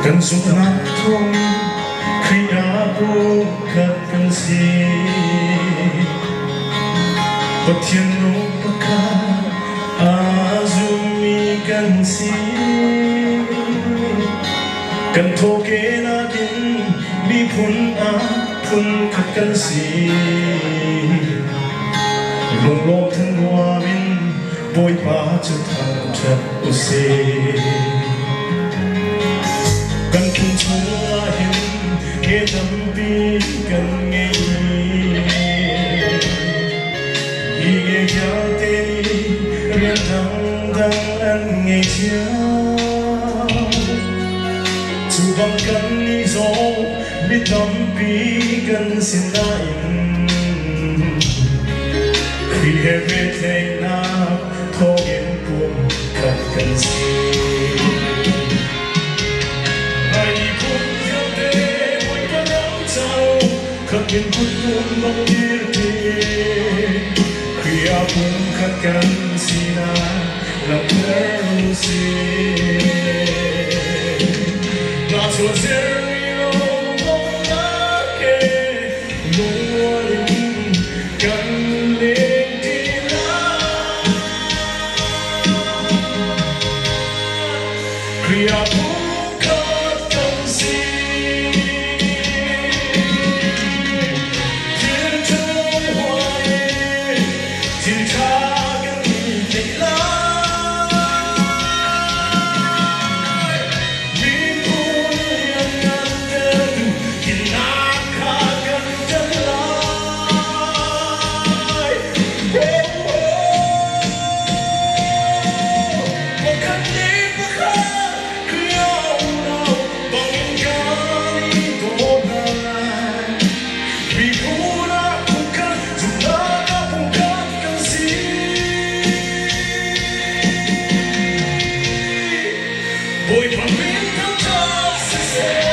Kan zumhnak thawngin Khrih ah pumkhat kan si. Pathian nung pakhat aa zummi kan si. Kan thawkenak in miphun ah phunkhat kan si. Lunglawm thanuam in Bawipa cu thangṭhat usih. Kan phun chungah hin ke tampi kan ngei. Hi nge vialte nih rian dangdang an ngei cio. Cu bang kannih zong mi tampi kan si nain Khrih he pehtlaihnak thawngin pumkhat kan si. Lai miphun vialte Bawipa ram co khat in kuttum bang dirpi Khrih ah pumkhat kan sinak langhter usih. Nahchuah zermi ro he lungrual in kan leng ti lai. Khrih ah pumkhat kan si. Thil ṭhalo huai thil ṭha kan theih lai. Miphun lianngan tertu dinnak kha kan ṭan lai. Oh, oh, pakhat le pakhat Khrih unau bangin kan i daw hna. Miphun ah phunkhat, zumhnak ah phunkhat kan si. Bawipa min thangṭhat siseh.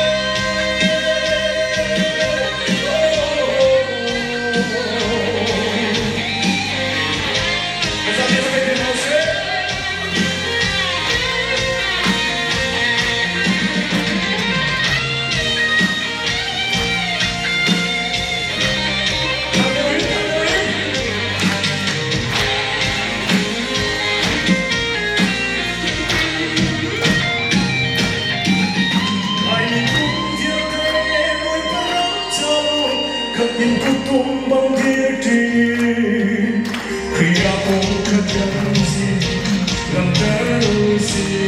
Khat in kuttum bang dir ṭi, Khrih ah pumkhat kan si, langhter usih.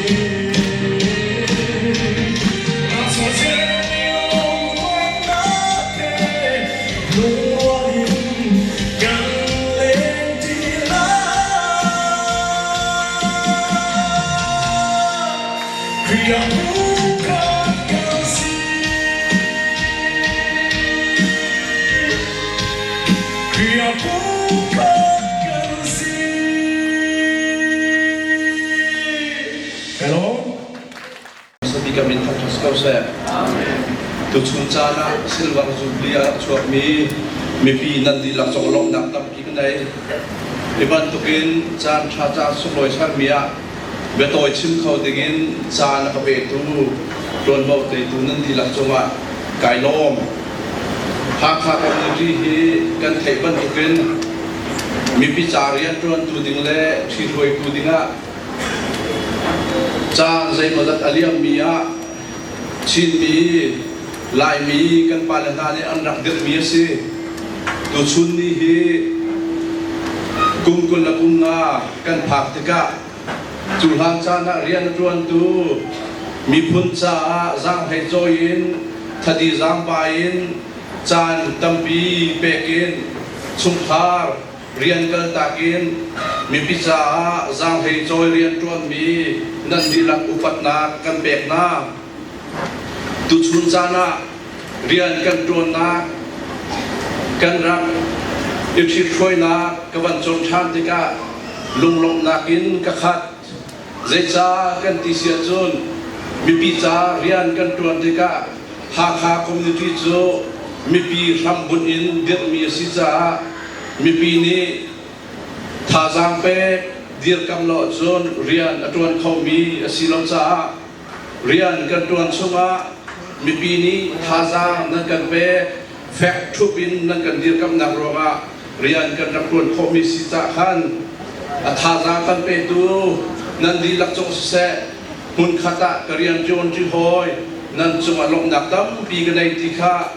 Lungrual in kan leng ṭi lai. Khrih ah pumkhat kan si. Khrih ah pumkhat kan si. Hello. Sabik min thangṭhat ko seh. Tuchun caan ah Silver Jubilee a rak chuakmi mipi nan dihlak conglawmhnak tampi ka nei. Hi bantukin caan ṭha caan sunglawi sermi ah biatawi chim kho dingin caan a ka petu ṭuanvo teitu nan dihlak cungah kai lawm. Hakha community hi kan theih bantukin mipi ca rianṭuantu ding le ṭhihruaitu dingah Caan zeimawzat a liammi ah Chinmi, Laimi kan pale hna nih an rak dirhmi a si. Tuchun ni hi kum 25 kan phak tikah cu hlan caan ah rian a ṭuantu miphun caah zaanghlei cawi in thadi zaangba in caan tampi pek in chungkhar rian kaltak in mipi caah zaanghlei cawi rianṭuanmi nan dihlak upatnak kan pek hna. Tuchun caan ah rian kan ṭuannak, kan rak i ṭhithruainak ka van cawn ṭhan tikah lunglawmhnak in ka khat. Zeicah kan ti si ahcun mipi ca rian kan ṭuan tikah Hakha community cu mipi hrambunh in dirhmi a si caah mipi nih thazaang pek dirkamh lo ahcun rian a ṭuan khomi a si lo caah. Rian kan ṭuan chungah mipi nih thazaang nan kan pek, fek ṭhup in nan kan dirkamhnak ruangah rian kan rak ṭuan khawhmi si cah khan a thazaang kan petu nan dihlak cung siseh, hmunkhat ah ka rian ṭuanṭi hawi nan cungah lawmhnak tampi ka nei ti kha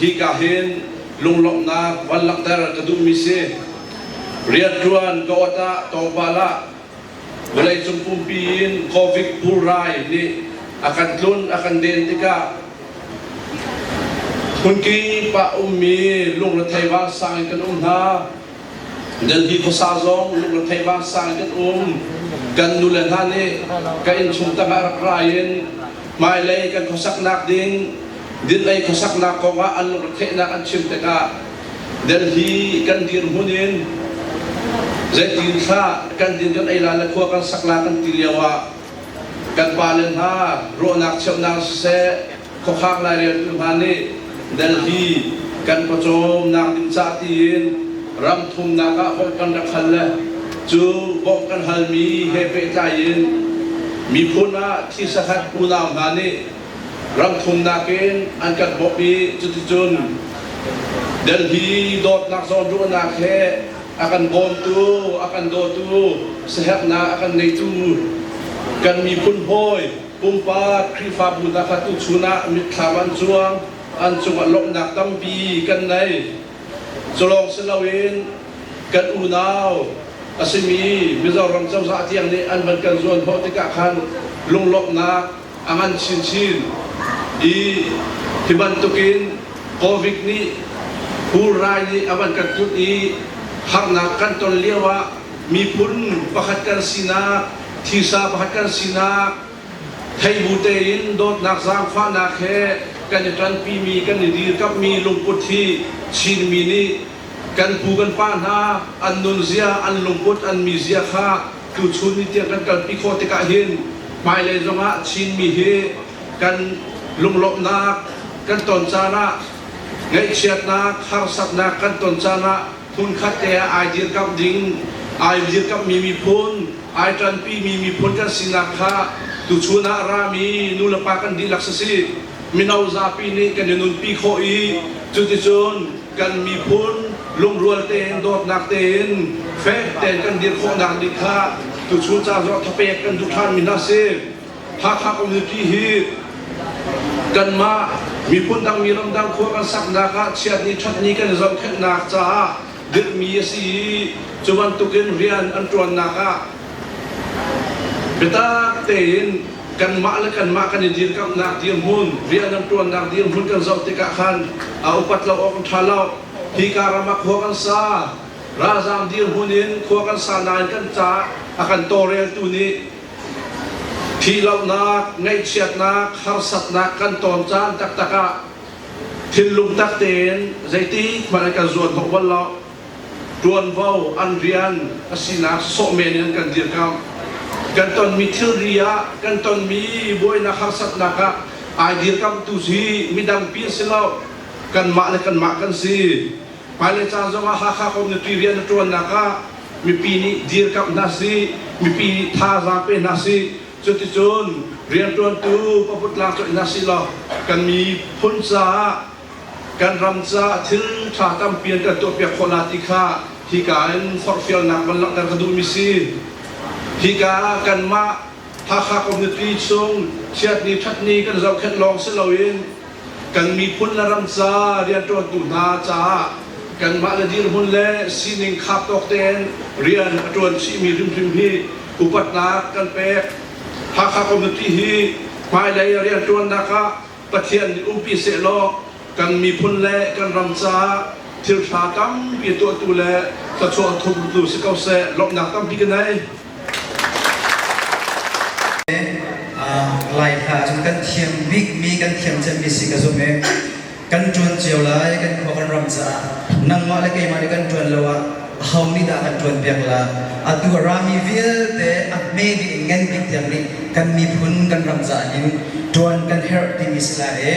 hika hin lunglawmhnak van langhter ka duhmi si. Rianṭuan ka awt ah tlawmpal ah Vawleicung pumpi in COVID pulrai nih a kan tlun a kan den tikah hmunkip ah ummi lungrethei vansang in kan um hna. Delhi khuasa zong lungrethei vansang in kan um. Kan nule hna nih ka innchung tangah rak ra in hmailei kan khuasaknak ding din-ei khuasaknak kongah an lungretheihnak an chim tikah Delhi kan dirhmun in zeitin thla kan din kan ei la le khua kan sak la kan ti lio ah kan pale hna ruahnak cheuhnak siseh khuakhang laireltu hna nih Delhi kan pawcawmnak ding ca tiin ram thumnak ah bawmh kan rak hal le cu bawmh kan halmi he pehtlai in miphun ah thisakhat unau hna nih Ramthumnak in an kan bawmh i cuticun Delhi dawtnak zawnruahnak he a kan bawmtu, a kan dawtu, siaherhnak a kan neitu kan miphun hawi pumpak Khrihfabu hna kha tuchun ah mitthlam an cuang, an cungah lawmhnak tampi kan nei. Culawng si loin kan unau a simi Mizoram cozah tiang nih an van kan zuan hnawh tikah khan lunglawmhnak a ngan chinchin i hi bantukin COVID nih pulrai nih a van kan tlunh i harnak kan ton lio ah miphun pakhat kan sinak thisa pakhat kan sinak theibu tein dawtnak zaangfahnak he kan i ṭanpimi kan i dirkamhmi lungput hi Chinmi nih kan pu kan pa hna an nunzia an lungput an mizia kha tuchun ni tiang kan kalpi khawh tikah hin hmailei zongah Chinmi hi kan lunglawmhnak kan ton caan ah ngaihchiatnak harsatnak kan ton caan ah hmunkhat te ah ai dirkamh ding ai dirkamhmi miphun ai ṭanpimi miphun kan sinak kha tuchun ah rami nulepa kan dihlak sisi mino zapi nih kan i nunpi khawh i cuticun kan miphun lungrual tein dawtnak tein fek tein kan dir khawhnak ding kha tuchun ca zong thapek kan duh ṭhanmi hna si. Hakha community hi kanmah miphun dang mi ramdang khua kan saknak ah chiatni ṭhatni kan i zohkhenhnak caah dirhmi a si i cu bantukin rian an ṭuannak ah biatak tein kanmah le kanmah kan i dirkamhnak dirhmun rian an ṭuannak dirhmun kan zoh tikah khan a upat lo awk an ṭha lo. Hika ram ah khua kan sa. Ralzaam dirhmun in khua kan sa nain kan caah a kan tawlreltu nih thihlohnak, ngaihchiatnak, harsatnak kan tawn caan taktak ah thinlung tak tein zeitik hmanh an kan zuan hnawh bal lo. Ṭuanvo an rian a sinak sawh men in an kan dirkamh. Kan tonmi thilri ah, kan tonmi buainak harsatnak ah ai dirkamhtu hi midangpi a si lo. Kanmah le kanmah kan si. Hmailei caan zongah Hakha community rian a ṭuannak ah mipi nih dirkamh hna sih, mipi nih thazaang pe hna sih. Cuticun rianṭuantu paputlang coih hna sih law kan miphun caah kan ram caah thil ṭha tampi an kan tuahpiak khawh la ti kha hika in forhfialnak van langhter ka duhmi si. Hika ah kanmah Hakha community chung chiatni ṭhatni kan zohkhenh lawng si loin kan miphun le ram ca rianṭuantu hna caah kanmah le dirhmun le sining khap tawk tein rian a ṭuan chihmi hrimhrim hi upatnak kan pek. Hakha community hi hmailei rianṭuannak ah Pathian nih umpi sehlaw kan miphun le kan ram caah thil ṭha tampi tuahtu le thluachuah thumtu si ko seh. Lawmhnak tampi ka nei. Lai hla cun kan thiam bikmi kan thiam cemmi si ka zum i kan ṭuan cio lai kan khua kan ram caah nangmah le keimah nih kan ṭuan lo ah aho nih dah kan ṭuan piak la atu a rami vialte a hme bik in ngan bik tiang nih kan miphun kan ram caah hin ṭuan kan herh timi si lai i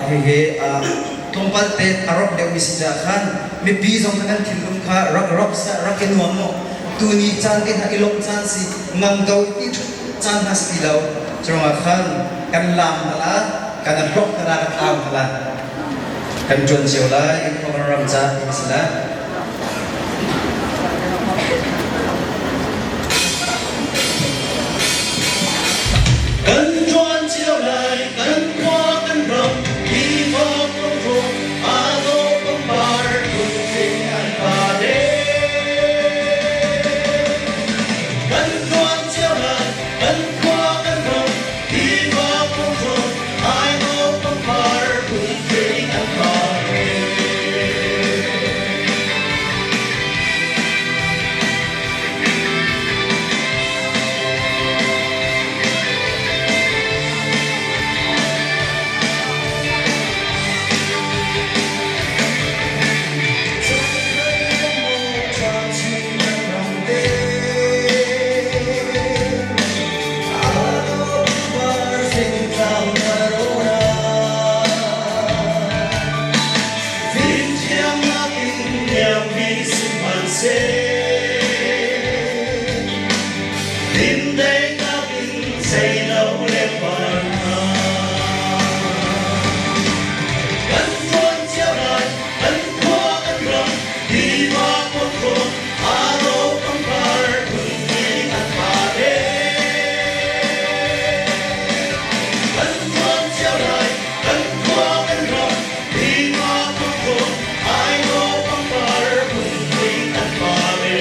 hihi tlawmpal te a rawk deuhmi si caah khan mipi zong kha kan thinlung kha rak rawk seh rak i nuam mu tuni caan te hna i lawmh caan si ngam ko ti ṭhut caan hna si ti lo. Curuangah khan kan laam hna la, kan i hlok hna la, kan au hna la. Kan ṭuan cio lai, kan khua kan ram caah ti si la. Kan ṭuan cio lai, kan khua kan ram, hi vok ro aa dawh pangpar phunthing an par e. Kan ṭuan cio lai, kan khua kan ram, hi vok ro ai dawh pangpar phunthing an par e. Kan tuan cio lai, kan khua kan ram, hi va kawlrawn, aa dawh pangpar phunthling an par e. Kan tuan cio lai, kan khua kan ram, hi va kawlrawn, ai dawh pangpar phunthling an par e.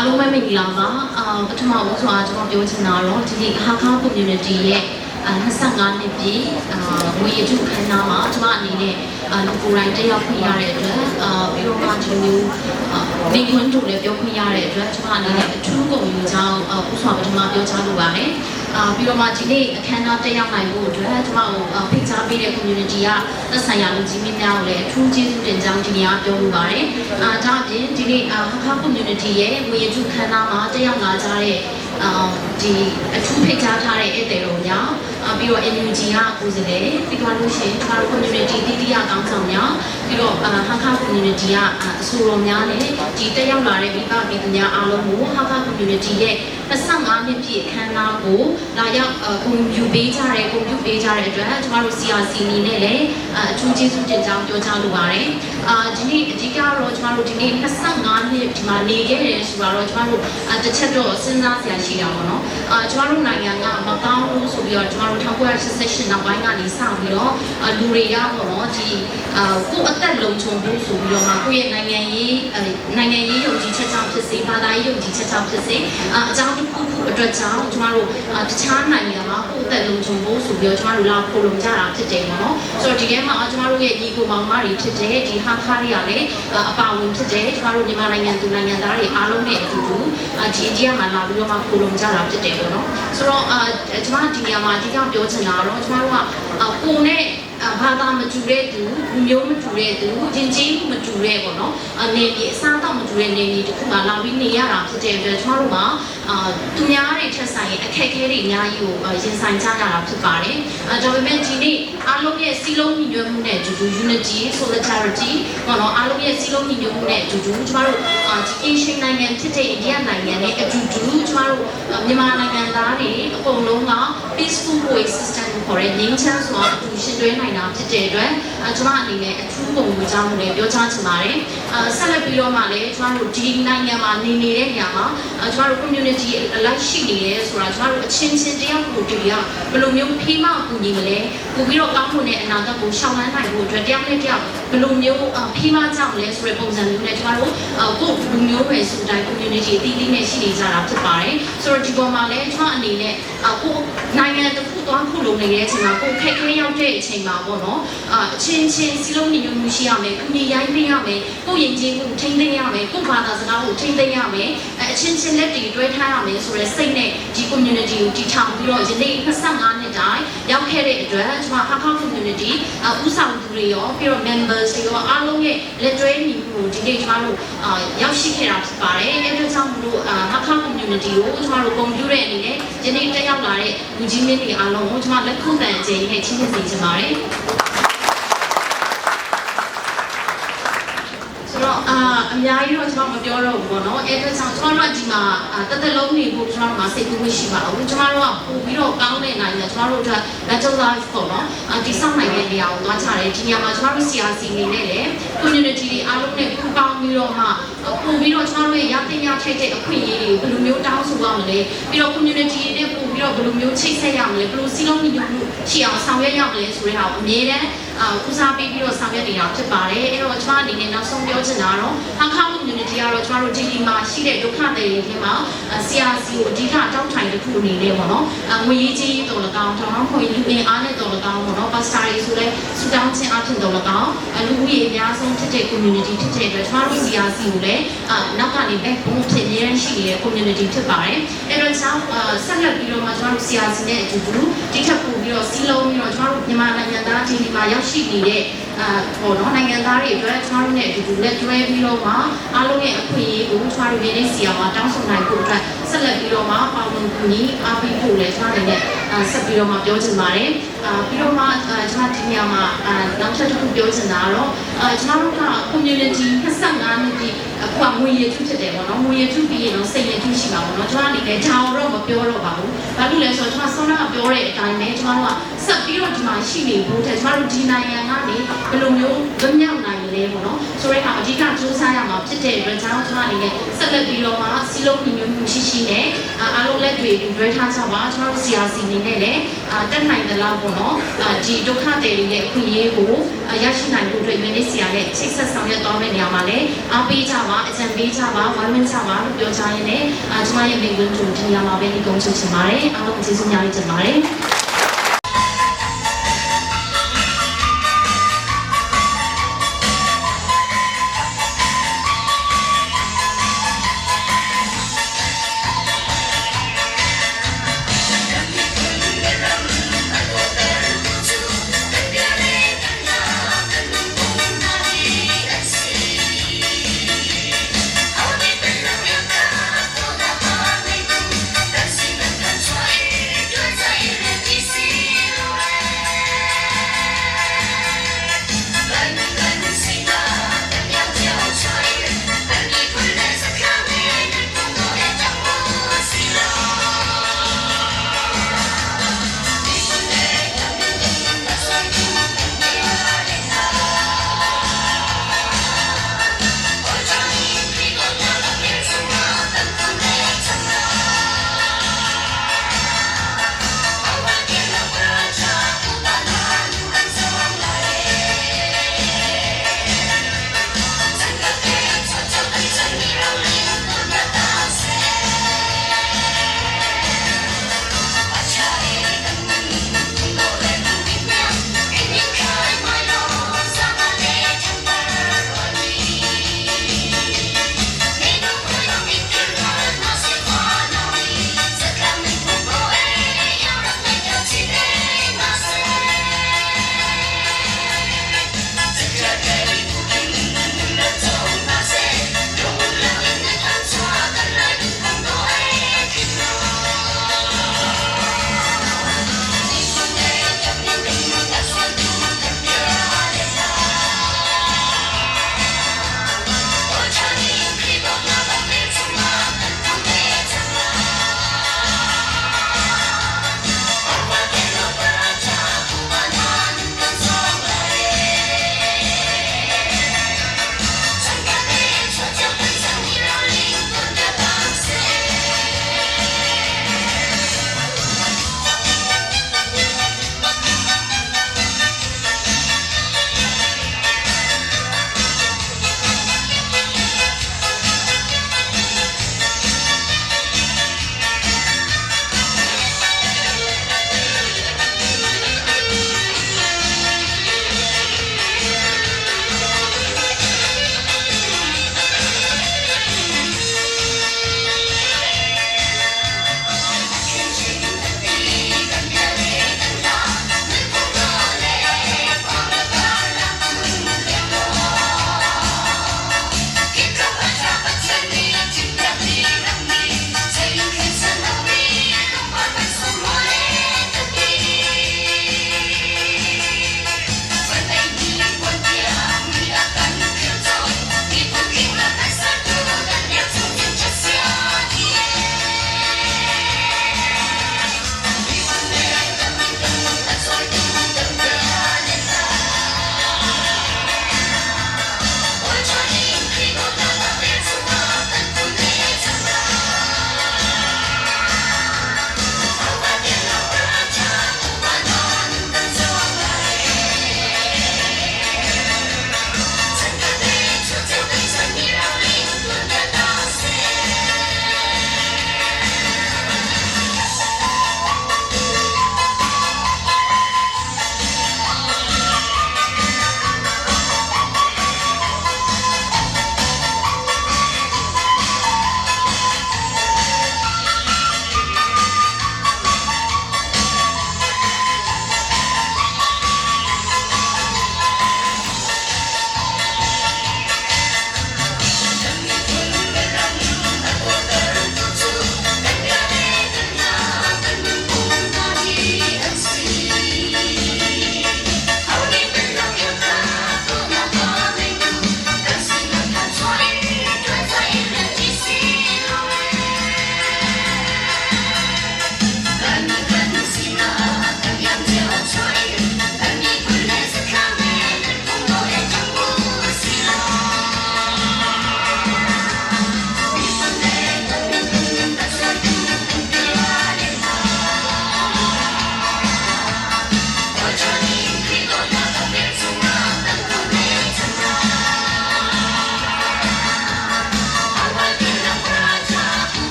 အားလုံးပဲမင်္ဂလာပါအာပထမဦးစွာကျွန်တော်ပြောချင်တာတော့ဒီနေ့ဟာခါ community ရဲ့25နှစ်ပြည့်အာငွေရတုခမ်းနားမှာကျွန်မအနေနဲ့အာလူကိုယ်တိုင်တက်ရောက်ခွင့်ရတဲ့အတွက်အာပြီးတော့မှဒီမျိုးအာမိခွန်းတို့လည်းပြောခွင့်ရတဲ့အတွက်ကျွန်မအနေနဲ့အထူးဂုဏ်ယူကြောင်းအာဥစွာပထမပြောချလိုပါတယ်အာပြီးတော့မှဒီနေ့အခမ်းအနားတက်ရောက်နိုင်ဖို့အတွက်ကျွန်မကိုဖိတ်ကြားပေးတဲ့ community ကသက်ဆိုင်ရာလူကြီးမင်းများကိုလည်းအထူးကျေးဇူးတင်ကြောင်းဒီနေ့ကပြောလိုပါတယ်အာဒါအပြင်ဒီနေ့အာဟာခါ community ရဲ့ငွေရတုခမ်းနားမှာတက်ရောက်လာကြတဲ့အာဒီအထူးဖိတ်ကြားထားတဲ့ဧည့်သည်တော်များအာပြီးတော့ NUG ကကိုယ်စားလှယ်ပြီးတော့လို့ရှိရင်ကျွန်တော်တို့ community တိတိယကောင်းဆောင်များပြီးတော့အာဟာခါ community ကအဆိုတော်များနဲ့ဒီတက်ရောက်လာတဲ့မိဘပြည်သူများအားလုံးကိုဟာခါ community ရဲ့25နှစ်ပြည့်အခမ်းအနားကိုလာရောက်ဂုဏ်ယူပေးကြတဲ့ဂုဏ်ပြုပေးကြတဲ့အတွက်ကျမတို့ CRC အနေနဲ့လည်းအထူးကျေးဇူးတင်ကြောင်းပြောကြားလိုပါတယ်။အာဒီနေ့အဓိကတော့ကျမတို့ဒီနေ့25နှစ်ဒီမှာနေခဲ့တယ်ဆိုတော့ကျမတို့တစ်ချက်တော့စဉ်းစားစရာရှိတာပေါ့နော်။အာကျမတို့နိုင်ငံကမကောင်းဘူးဆိုပြီးတော့ကျမတို့1988နောက်ပိုင်းကနေစပြီးတော့လူတွေကပေါ့နော်ဒီအာကိုယ့်အသက်လုံခြုံဖို့ဆိုပြီးတော့မှကိုယ့်ရဲ့နိုင်ငံရေးနိုင်ငံရေးယုံကြည်ချက်ကြောင့်ဖြစ်စေဘာသာရေးယုံကြည်ချက်ကြောင့်ဖြစ်စေအကြောင်းတစ်ခုခုအတွက်ကြောင့်ကျမတို့တခြားနိုင်ငံမှာကိုယ့်အသက်လုံခြုံဖို့ဆိုပြီးတော့ကျမတို့လာခိုလုံကြတာဖြစ်တယ်ပေါ့နော်ဆိုတော့ဒီထဲမှာကျမတို့ရဲ့ညီကိုမောင်မတွေဖြစ်တဲ့ဒီဟာခါတွေကလည်းအပါဝင်ဖြစ်တယ်ကျမတို့မြန်မာနိုင်ငံသူနိုင်ငံသားတွေအားလုံးနဲ့အတူတူဒီအိန္ဒိယမှာလာပြီးတော့မှခိုလုံကြတာဖြစ်တယ်ပေါ့နော်ဆိုတော့အာကျမဒီနေရာမှာအဓိကပြောချင်တာတော့ကျမတို့ကကိုနဲ့ဘာသာမတူတဲ့သူလူမျိုးမတူတဲ့သူယဉ်ကျေးမှုမတူတဲ့ပေါ့နော်အနေမြေအစားအသောက်မတူတဲ့နေမြေတစ်ခုမှလာပြီးနေရတာဖြစ်တဲ့အတွက်ကျမတို့ကအာသူများတွေထက်ဆိုင်ရင်အခက်အခဲတွေအများကြီးကိုရင်ဆိုင်ကြရတာဖြစ်ပါတယ်အဲဒါပေမဲ့ဒီနေ့အားလုံးရဲ့စီလုံးညီညွတ်မှုနဲ့အတူတူ unity solidarity ပေါ့နော်အားလုံးရဲ့စီလုံးညီညွတ်မှုနဲ့အတူတူကျမတို့အာဒီ Asian နိုင်ငံဖြစ်တဲ့အိန္ဒိယနိုင်ငံနဲ့အတူတူကျမတို့မြန်မာနိုင်ငံသားတွေအကုန်လုံးက peaceful coexistence ကိုခေါ်တဲ့ငြိမ်းချမ်းစွာအတူရှင်တွဲနိုင်တာဖြစ်တဲ့အတွက်အဲကျမအနေနဲ့အထူးပုံကိုကြောင်းလည်းပြောချချင်ပါတယ်အဲဆက်လက်ပြီးတော့မှလည်းကျမတို့ဒီနိုင်ငံမှာနေနေတဲ့နေရာမှာအဲကျမတို့ community အလိုက်ရှိနေရဲဆိုတာကျမတို့အချင်းချင်းတယောက်ကိုတယောက်ဘယ်လိုမျိုးဖေးမကူညီမလဲပို့ပြီးတော့ကောင်းမွန်တဲ့အနာဂတ်ကိုရှောင်လန်းနိုင်ဖို့အတွက်တယောက်နဲ့တယောက်ဘယ်လိုမျိုးဖေးမကြမလဲဆိုတဲ့ပုံစံမျိုးနဲ့ကျမတို့ကိုလူမျိုးပဲဆိုတိုင်း community အသီးသီးနဲ့ရှိနေကြတာဖြစ်ပါတယ်ဆိုတော့ဒီပေါ်မှာလည်းကျမအနေနဲ့ကိုနိုင်ငံတစ်ခုသွားခုလုံးနေတဲ့အချိန်မှာကိုခက်ခဲရောက်တဲ့အချိန်မှာပေါ့နော်အချင်းချင်းစီလုံးညီညွတ်မှုရှိရမယ်၊ညီရိုင်းသိရမယ်၊ကိုယဉ်ကျေးမှုထိန်းသိမ်းရမယ်၊ကိုဘာသာစကားကိုထိန်းသိမ်းရမယ်။အချင်းချင်းလက်တွေတွဲထားရမယ်ဆိုတဲ့စိတ်နဲ့ဒီ community ကိုတည်ထောင်ပြီးတော့ယနေ့25နှစ်တိုင်ရောက်ခဲ့တဲ့အတွက်ကျွန်မဟာခါ community ဦးဆောင်သူတွေရောပြီးတော့ members တွေရောအားလုံးရဲ့လက်တွဲညီမှုကိုဒီနေ့ကျွန်တော်တို့ရောက်ရှိခဲ့တာဖြစ်ပါတယ်။အဲအတွက်ကြောင့်မလို့ဟာခါ community ကိုကျွန်တော်တို့ဂုဏ်ပြုတဲ့အနေနဲ့ယနေ့တက်ရောက်လာတဲ့လူကြီးမင်းတွေအားလုံးကိုကျွန်မလက်ခုပ်တန်အကျဉ်းနဲ့ချီးမြှင့်စေချင်ပါတယ်။ဆိုတော့အာအများကြီးတော့ကျွန်မမပြောတော့ဘူးပေါ့နော်အဲ့အတွက်ကြောင့်ကျွန်တော်တို့ကဒီမှာတသက်လုံးနေဖို့ကျွန်တော်တို့မှာစိတ်ကူးမရှိပါဘူးကျွန်တော်တို့ကပို့ပြီးတော့ကောင်းတဲ့နိုင်ငံကျွန်တော်တို့အတွက် better life ပေါ့နော်အာဒီဆောင်နိုင်တဲ့နေရာကိုသွားချတယ်ဒီနေရာမှာကျွန်တော်တို့ CRC အနေနဲ့လည်း community တွေအားလုံးနဲ့ပူးပေါင်းပြီးတော့မှပို့ပြီးတော့ကျွန်တော်တို့ရဲ့ရတဲ့ရထိုက်တဲ့အခွင့်အရေးတွေကိုဘယ်လိုမျိုးတောင်းဆိုရမလဲပြီးတော့ community တွေနဲ့ပို့ပြီးတော့ဘယ်လိုမျိုးချိတ်ဆက်ရမလဲဘယ်လိုစီလုံးညီညွတ်မှုရှိအောင်ဆောင်ရွက်ရမလဲဆိုတဲ့ဟာကိုအမြဲတမ်းအာဦးစားပေးပြီးတော့ဆောင်ရွက်နေတာဖြစ်ပါတယ်အဲ့တော့ကျွန်မအနေနဲ့နောက်ဆုံးပြောချင်တာကတော့ဟာခါ community ကတော့ကျွန်တော်တို့ဒီဒီမှာရှိတဲ့ဒုက္ခတွေတွေထဲမှာ CRC ကိုအဓိကတောက်ထိုင်တစ်ခုအနေနဲ့ပေါ့နော်ငွေရေးချင်းတော်လကောင်းတောင်းခွင့်လူအင်အားနဲ့တော်လကောင်းပေါ့နော် pastor တွေဆိုလဲဆူတောင်းခြင်းအဖြစ်တော်လကောင်းလူဦးရေအများဆုံးဖြစ်တဲ့ community ဖြစ်တဲ့အတွက်ကျွန်တော်တို့ CRC ကိုလည်းနောက်ကနေ backbone ဖြစ်အများရရှိနေတဲ့ community ဖြစ်ပါတယ်အဲ့တော့ကျွန်တော်ဆက်လက်ပြီးတော့မှကျွန်တော်တို့ CRC နဲ့အတူတူဒီထက်ပိုပြီးတော့စီးလုံးပြီးတော့ကျွန်တော်တို့မြန်မာနိုင်ငံသားဒီဒီမှာရောက်ရှိနေတဲ့အာပေါ့နော်နိုင်ငံသားတွေအတွက်ကျွန်တော်တို့နဲ့အတူတူလက်တွဲပြီးတော့မှအားလုံးရဲ့အခွင့်အရေးကိုကျွန်တော်တို့နေစီအောင်တောင်းဆိုနိုင်ဖို့အတွက်ဆက်လက်ပြီးတော့မှပါဝင်ကူညီအားပေးဖို့လည်းကျွန်တော်တို့နဲ့ဆက်ပြီးတော့မှပြောချင်ပါတယ်အာပြီးတော့မှကျွန်တော်ဒီနေရာမှာနောက်ထပ်တစ်ခုပြောချင်တာကတော့အာကျွန်တော်တို့က community 25နှစ်ပြည့်အခုကငွေရထုဖြစ်တယ်ပေါ့နော်ငွေရထုပြီးရင်တော့စိတ်ရထုရှိမှာပေါ့နော်ကျွန်တော်အနေနဲ့ဒါတော့မပြောတော့ပါဘူးဘာလို့လဲဆိုတော့ကျွန်တော်ဆောင်းကပြောတဲ့အတိုင်းပဲကျွန်တော်တို့ကဆက်ပြီးတော့ဒီမှာရှိနေဖို့တဲ့ကျွန်တော်တို့ဒီနိုင်ငံကနေဘယ်လိုမျိုးလွတ်မြောက်နိုင်လဲ။ လဲပေါ့နော်ဆိုတဲ့အခါအဓိကစူးစမ်းရမှာဖြစ်တဲ့အတွက်ကြောင့်ကျွန်မအနေနဲ့ဆက်လက်ပြီးတော့မှစီလုံးညီညွတ်မှုရှိရှိနဲ့အားလုံးလက်တွေတွဲထားကြပါကျွန်တော်တို့ CRC အနေနဲ့လည်းတက်နိုင်သလောက်ပေါ့နော်ဒီဒုက္ခတွေရဲ့အခွင့်အရေးကိုရရှိနိုင်ဖို့အတွက် UNHCR နဲ့ချိတ်ဆက်ဆောင်ရွက်သွားမယ့်နေရာမှာလည်းအားပေးကြပါအကြံပေးကြပါဝိုင်းဝန်းကြပါလို့ပြောချရင်းနဲ့ကျွန်မရဲ့မိန့်ခွန်းတူဒီနေရာမှာပဲဒီကုန်းချုပ်ချင်ပါတယ်အားလုံးကျေးဇူးများကြီးတင်ပါတယ် Thank you.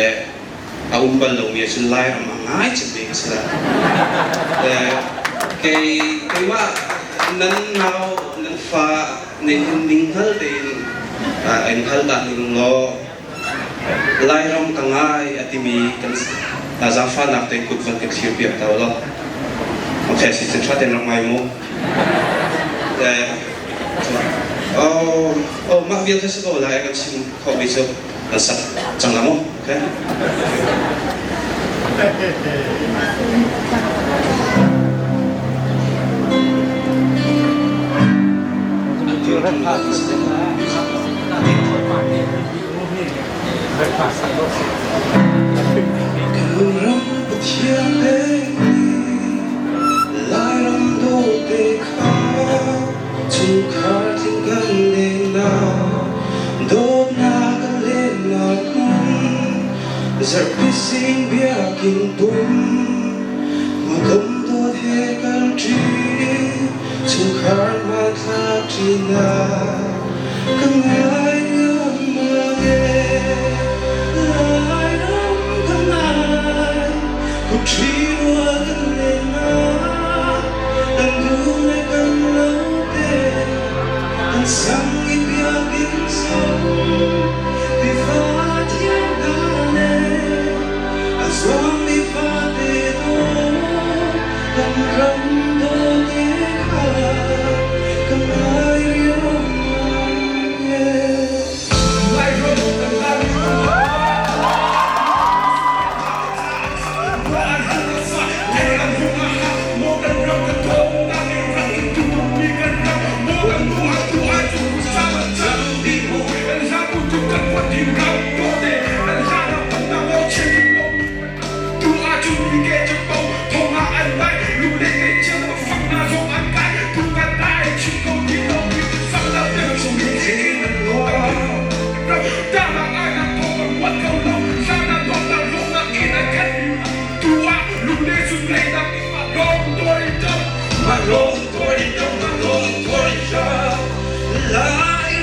Le a um bal lomi ahcun Lairam a ngai cemmi ka si lai. Le kei keimah nan nau nan fa nih hin ninghngal tein in hal dah ning law Lairam ka ngai a timi kan zaangfahnak te kut van ka thlir piak ta law. Okay, si cun ṭha tein rak ngai mu. Le oh, oh mah vial kha si ko lai kan chim khawhmi cu kan sak cang la mu. Okay. Kan ram Pathian pekmi Lairam dawte kha chungkhar tling kan lennak dawtnak kan lennak hmun zarhpi sing biakinn pum hawikom dawt he kal ṭi chungkhar hmanthlak ṭinak kan ngai riangmang ee Lairam kan ngai kutṭi rua kan lennak kan dum le kan lo te kan sang i biakinn zong tiva thiang hna le a zuangmi fate dawh kan ram dawte kha kan ngai riangmang ee. Lai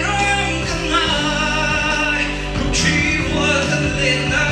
ram kan ngai, kum ṭhi rual kan len na.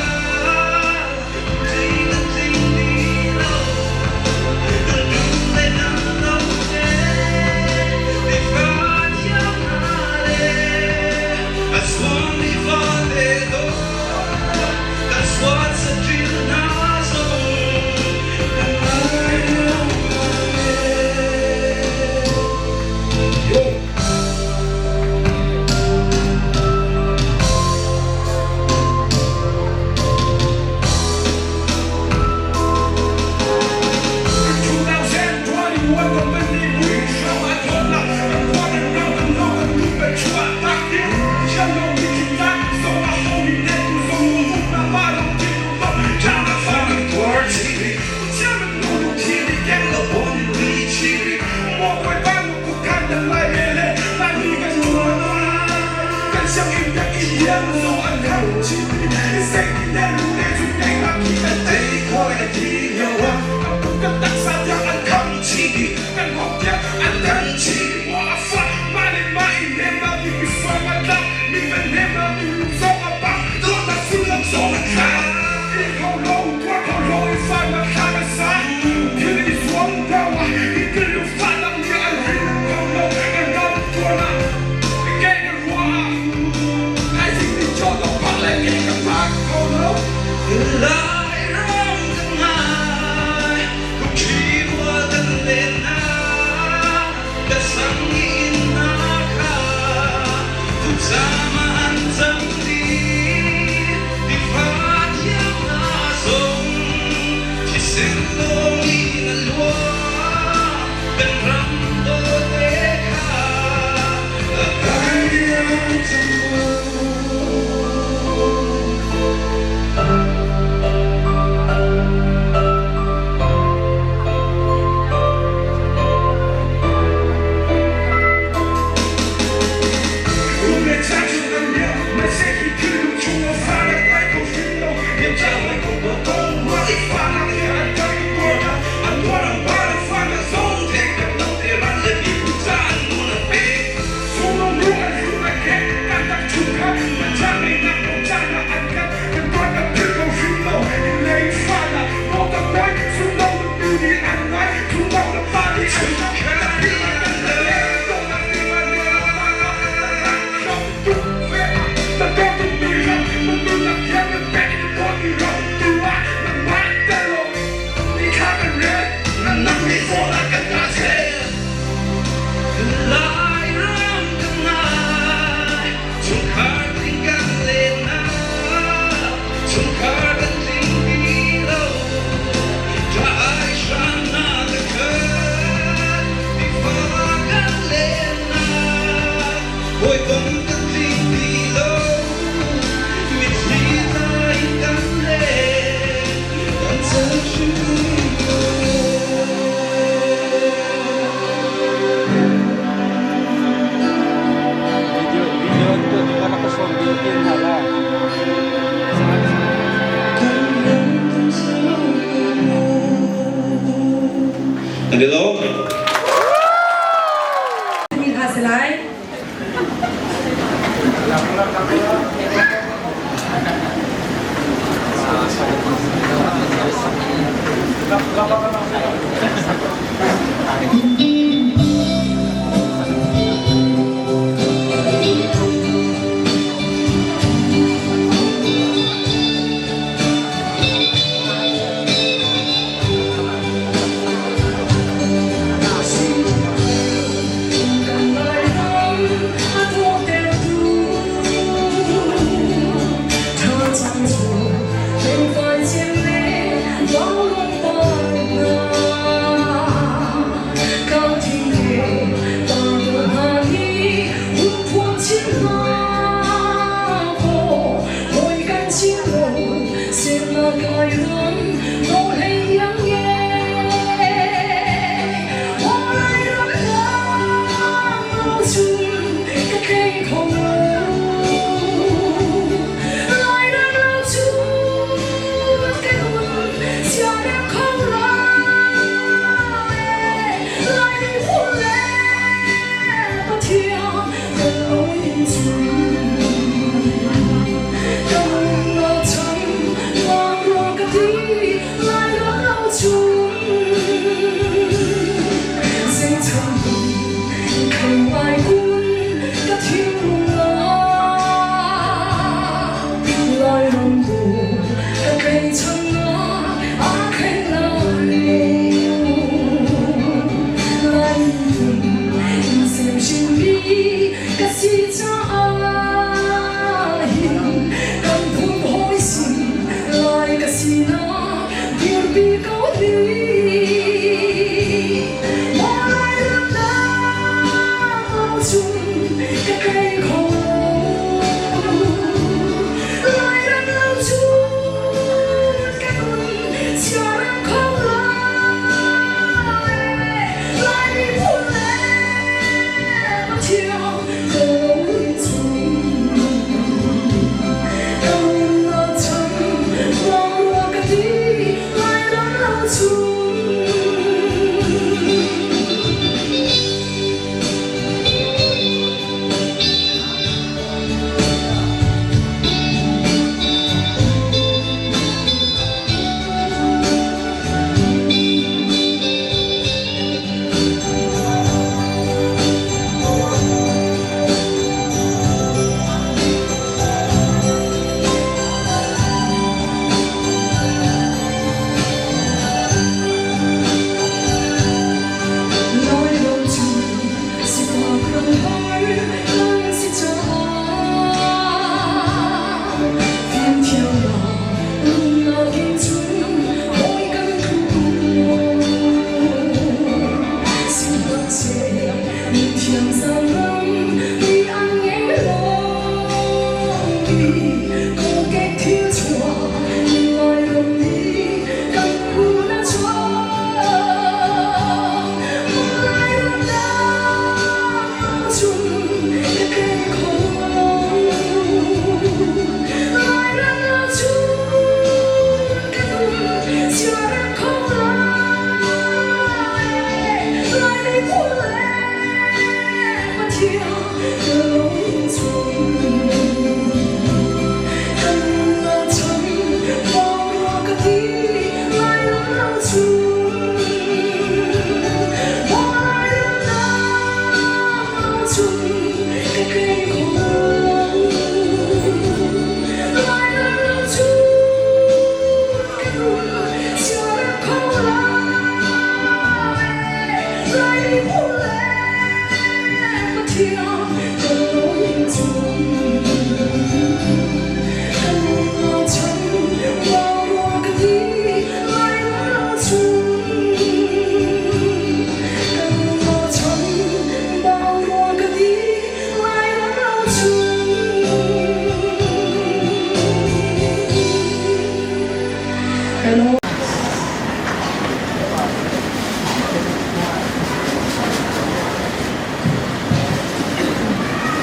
Lai ram kan ngai, kum ṭhi rual kan len na, kan sang in na kha, tuksama an cam dih, tiva thiang na zong, thisen lawng in a luang, kan ram dawte kha, a kai cang Kan i lawm. Mi hla si lai.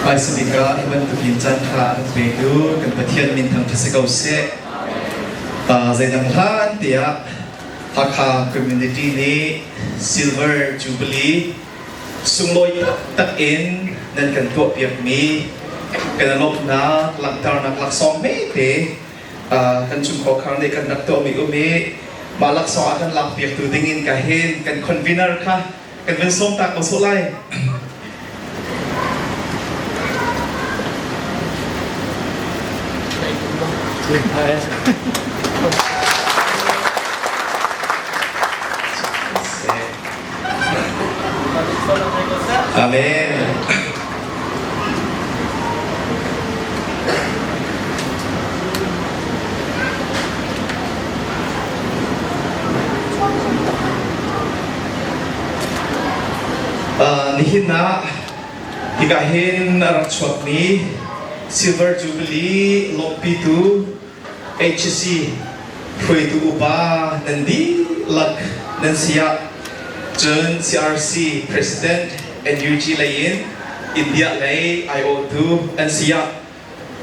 Paisabika hi bantukin caan ṭha a kan petu kan Pathian min thangṭhat si ko seh. Zeidang hlan tiah Hakha community nih Silver Jubilee sunglawi taktak in nan kan tuahpiakmi kan i lawmhnak langhternak laksawng hmete kan chungkhar khar nih kan rak tuahmi um i mah laksawng ah kan lakpiaktu dingin ka hin kan convener kha kan van sawm ta ko sawh lai. Amen. Nihin ah hika hin a rak chuakmi Silver Jubilee lawmhpitu HC hruaitu upa nan dihlak nan si ah cun CRC President NUG lei in India lei aiawhtu an si ah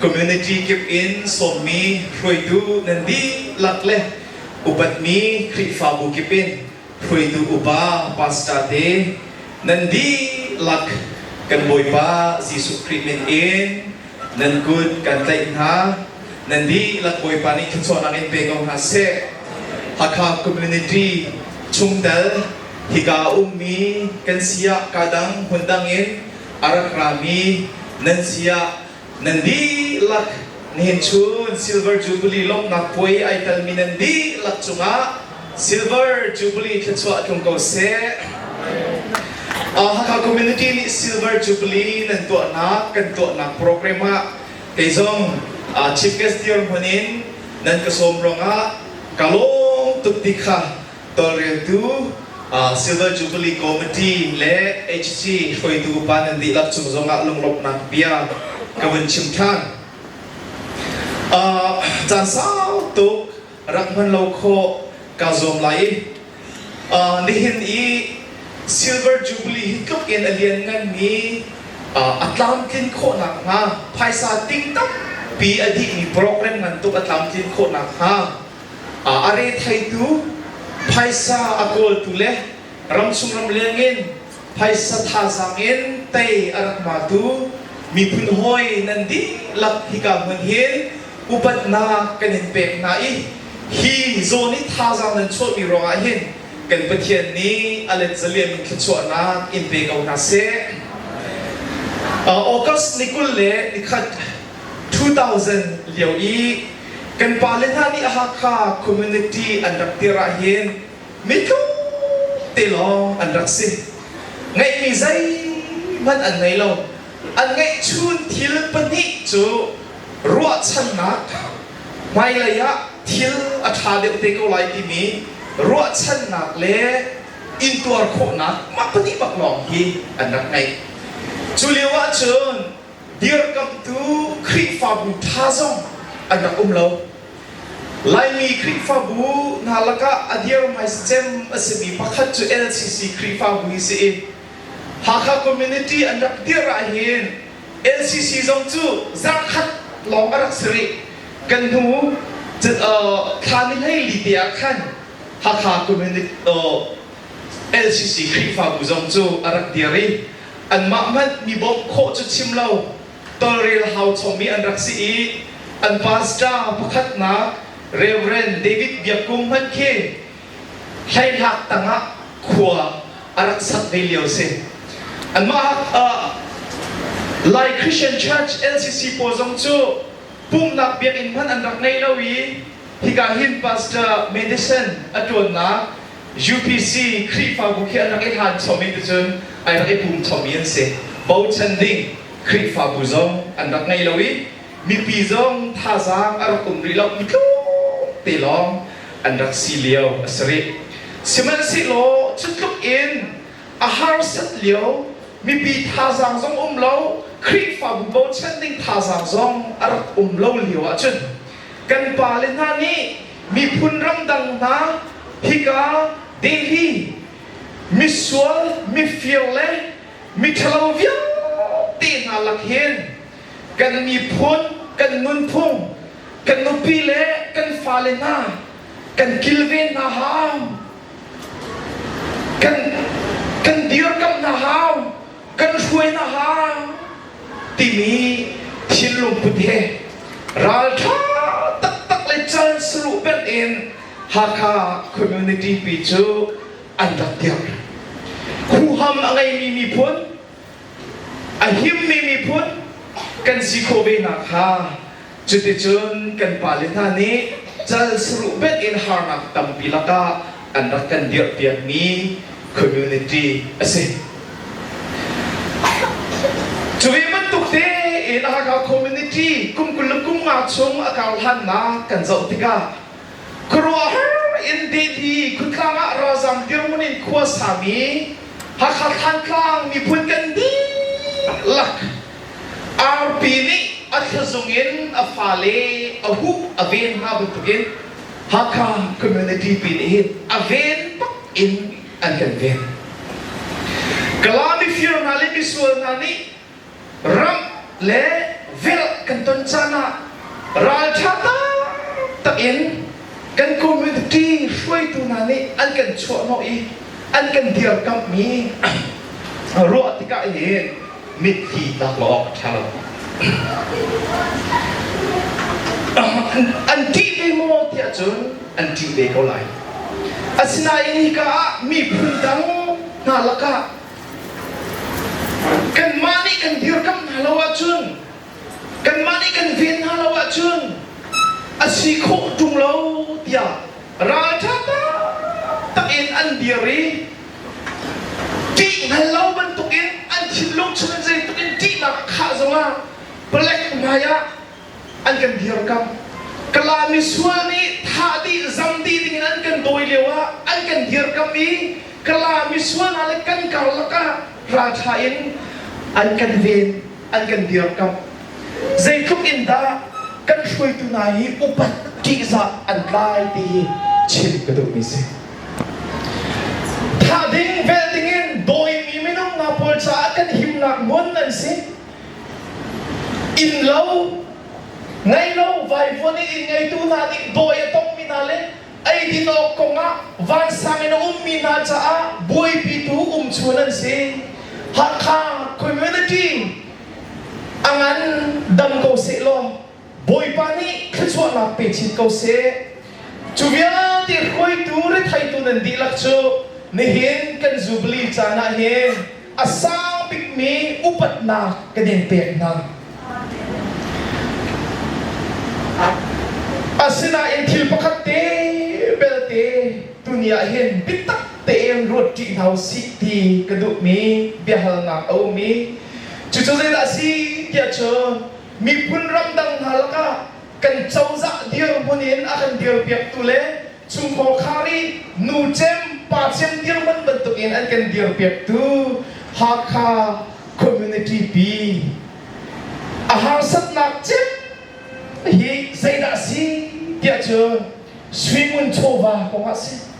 community kip in sawmmi hruaitu nan dihlak le upatmi Khrihfabu kip in hruaitu upa pastor te nan dihlak kan Bawipa Jesuh Khrih min in nan kut kan tlaih hna. Nan dihlak Bawipa nih thluachuahnak in pe ko hna seh. Hakha community chungtel hika ummi kan si ah kadang hmundang in a rak rami nan si ah nan dihlak nihin chun Silver Jubilee lawmhnak puai ai telmi nan dihlak cungah Silver Jubilee thluachuah tlung ko seh. Hakha community nih Silver Jubilee nan tuahnak kan tuahnak program ah kei zong Chief Guest dirhmun in nan ka sawm ruangah ka lawm tuk ti kha tawlreltu Silver Jubilee Committee le HC hruaitu upa nan dihlak cung zongah lunglawmhnak bia ka vun chim ṭhan. Caan sau tuk rak hman lo khawh kaa zuam lai i nihin i Silver Jubilee hi tluk in a liannganmi a tlamtlin khawh nakhnga phaisa ting tampi a dihmi program ngan tuk a tlamtlin khawh nakhnga a retheitu phaisa a kawltu le ramchung ramleng in phaisa thazaang in tei a rak matu miphun hawi nan dihlak hika hmun hin upatnak kan in pek hna i hi zawn i thazaang nan chuahmi ruangah hin kan Pathian nih a let zaliam in thluachuahnak in pe ko hna seh. August ni 21 2000 lio i kan pale hna nih Hakha community an rak tir ah hin mitlung te lawng an rak si. Ngeihmi zeihmanh an ngei lo. An ngeihchun thil pahnih cu ruahchannak hmailei ah thil a ṭha deuh te ko lai timi ruahchannak le intuar khawhnak mah pahnih bak lawng hi an rak ngeih. Cu lio ahcun dirkamhtu Khrihfabu ṭha zong an rak um lo. Laimi Khrihfabu hna lakah a dir hmaisa cem a simi pakhat cu LCC Khrihfabu hi si i Hakha community an rak dirh ahhin LCC zong cu zarhkhat lawng a rak si rih. Kan hnu thla ni 14 te ah khan Hakha community LCC Khrihfabu zong cu a rak dir i anmah hmanh mi bawmh khawh cu chim lo tawlrel hau chommi an rak si i an pastor pakhatnak Reverend David Biak Kung hmanh khi hleihlak tangah khua a rak sak ve lio si. Anmah Lai Christian Church LCC pawl zong cu pumhnak biakinn hmanh an rak ngei lo i hika hin Pastor Madison a ṭuannak UPC Khrihfabu khi an rak i hlan chom i ticun ai rak i pum chomi an si. Bochan ding Khrihfabu zong an rak ngei lo i mipi zong thazaang a rak um rih lo mi tlawm te lawng an rak si lio a si rih. Sihmanhsehlaw cu tluk in a harsat lio mipi thazaang zong um lo Khrihfabu bochan ding thazaang zong a rak um lo lio ahcun kan pale hna nih miphun ramdang hna hika Delhi misual mifir le miṭhalo vialte hna lak hin kan miphun kan nunphung kan nupi le kan fale hna kan kilven hna hau. Kan kan dirkamh hna hau, kan hruai hna hau timi thinlung put he ralṭha taktak le cal saruh benh in Hakha community pi cu an rak dirh. Huham a ngeimi miphun, a himmi miphun kan si khawh ve nakhnga cuticun kan pale hna nih cal saruh benh in harnak tampi lakah an rak kan dirhpiakmi community a si. Cu ve bantuk tein Hakha community kum 20 le kum nga chung a karhlannak kan zoh tikah khuaruahhar in Delhi khuatlang ah ralzam dirhmun in khua sami Hakha Thlantlang miphun kan dihlak arpi nih a thlazung in a fale a huh a ven hna bantukin Hakha community pi nih hin a ven bak in an kan ven. Kala mifir hna le misual hna nih ram le velh kan ton caan ah ralṭha taktak in kan community hruaitu hna nih an kan chuahhnawh i an kan dirkamhmi ruah tikah hin mitthli tlak lo awk a ṭha lo. An ṭih ve maw tiah cun an ṭih ve ko lai. Asinain hika ah miphun dang hna lakah Kanmah nih kan dirkamh hna lo ahcun, kanmah nih kan ven hna lo ahcun a si khawh ṭung lo tiah ralṭha taktak in an dir i ṭih hngal lo bantukin an thinlung chung in zeitluk in ṭihnak a khah zongah palek hmai ah an kan dirkamh. Kala misual nih thah dih zam dih dingin an kan dawi lio ah an kan dirkamh i Kala misual hna le kan karlak ah ralṭha in an kan ven, an kan dirkamh. Zeitluk in dah kan hruaitu hna hi upat ṭihzah an tlai ti hi chim ka duhmi si. Thah ding, velh dingin dawimi minung hna pawl caah kan himnak hmun an si. Inn lo, ngei lo, vaivuan in inn ngeitu hna nih dawi a tongmi hna le eidin awk kongah vansang in a ummi hna caah buaipitu umchun an si. Hakha community a ngan dam ko sehlaw Bawipa nih thluachuahnak pe chin ko seh. Cu vialte hruaitu retheitu nan dihlak cu nihin kan Jubilee caan ah hin a sang bikmi upatnak kan in pek hna. Asinain thil pakhat te belte tuni ah hin biatak tein ruat ṭi hna usih ti ka duhmi biahalnak a um i cucu zeidah a si tiah cun miphun ramdang hna lakah kan cozah dirhmun in a kan dirpiaktu le chungkhar khar i nu cem pa cem dirhmun bantukin an kan dirpiaktu Hakha community pi a harsatnak cem hi zeidah a si tiah cun suingun chawva kong ah si.